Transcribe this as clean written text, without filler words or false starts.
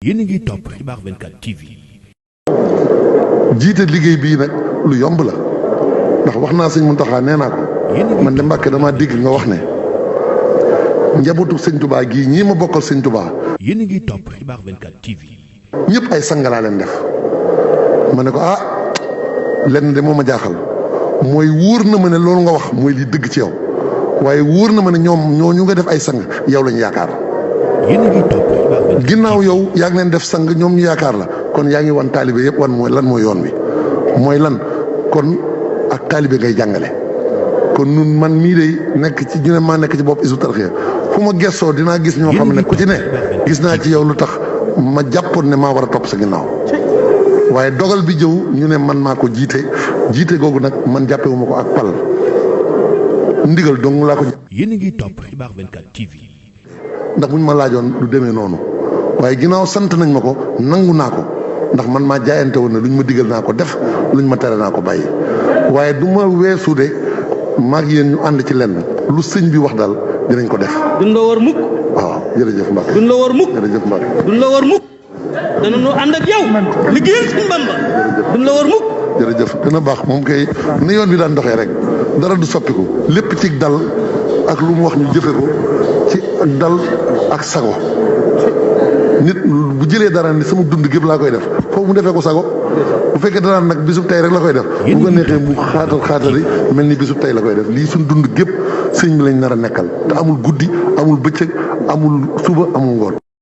yéen a ngi topp Xibaar 24 TV. jiite liggéey bii nag lu yomb la ndax wax naa sëñ Muntaxa nee naa ko man de Mbàkke damaa dégg nga wax ne njabootu sëñ Touba gii ñii ma bokkal sëñ Touba. yéen a ngi topp Xibaar 24 TV. ñëpp ay sang laa leen def ma ne ko lenn de moo ma jaaxal mooy wóor na ma ne loolu nga wax mooy li dëgg ci yow waaye wóor na ma ne ñoom ñooñu nga def ay sang yow lañu yaakaar. yéen a ngi topp Xibaar 24 ginnaaw yow yaa ngi leen def sang ñoom ñu yaakaar la kon yaa ngi wan taalibe yëpp lan mooy yoon wi mooy lan kon ak taalibe ngay jàngale. kon nun man mii de nekk ci ñu ne maa nekk ci bopp Hizbut Tarqiyyah fu ma gestoo dinaa gis ñoo xam ne ku ci ne gis naa ci yow lu tax ma jàppoon ne maa war a topp sa ginnaaw waaye dogal bi jëw ñu ne man maa ko jiite googu nag man jàppewuma ko ak pal ndigal dong laa ko. yéen a ngi topp Xibaar 24 TV. ndax buñ ma laajoon du demee noonu waaye ginnaaw sant nañ ma ko nangu naa ko ndax man maa jaayante woon ne luñ ma digal naa ko def luñ ma tere naa ko bàyyi waaye du ma weesu de maag yéen ñu ànd ci lenn lu sëñ bi wax daal dinañ ko def. duñ la war mukk. waaw jërëjëf Mbacke. duñ la war mukk. jërëjëf Mbacke. duñ la war mukk. danañu ànd ak yow. liggéeyal suñu Bamba. duñ la war mukk. jërëjëf dina baax moom kay ni yoon bi daan doxee rek dara du soppiku lépp ci dal ak lu mu wax ñu jëfe ko ci dal ak sago nit bu jëlee dara ni sama dund gépp laa koy def foofu mu defee ko sago bu fekkee danaan nag bisub tey rek la koy def bu ko neexee mu xaatali mel ni bisub tey la koy def lii suñ dund gépp sëñ bi lañ nar a nekkal te amul guddi amul bëccëg amul suba amul ngoon.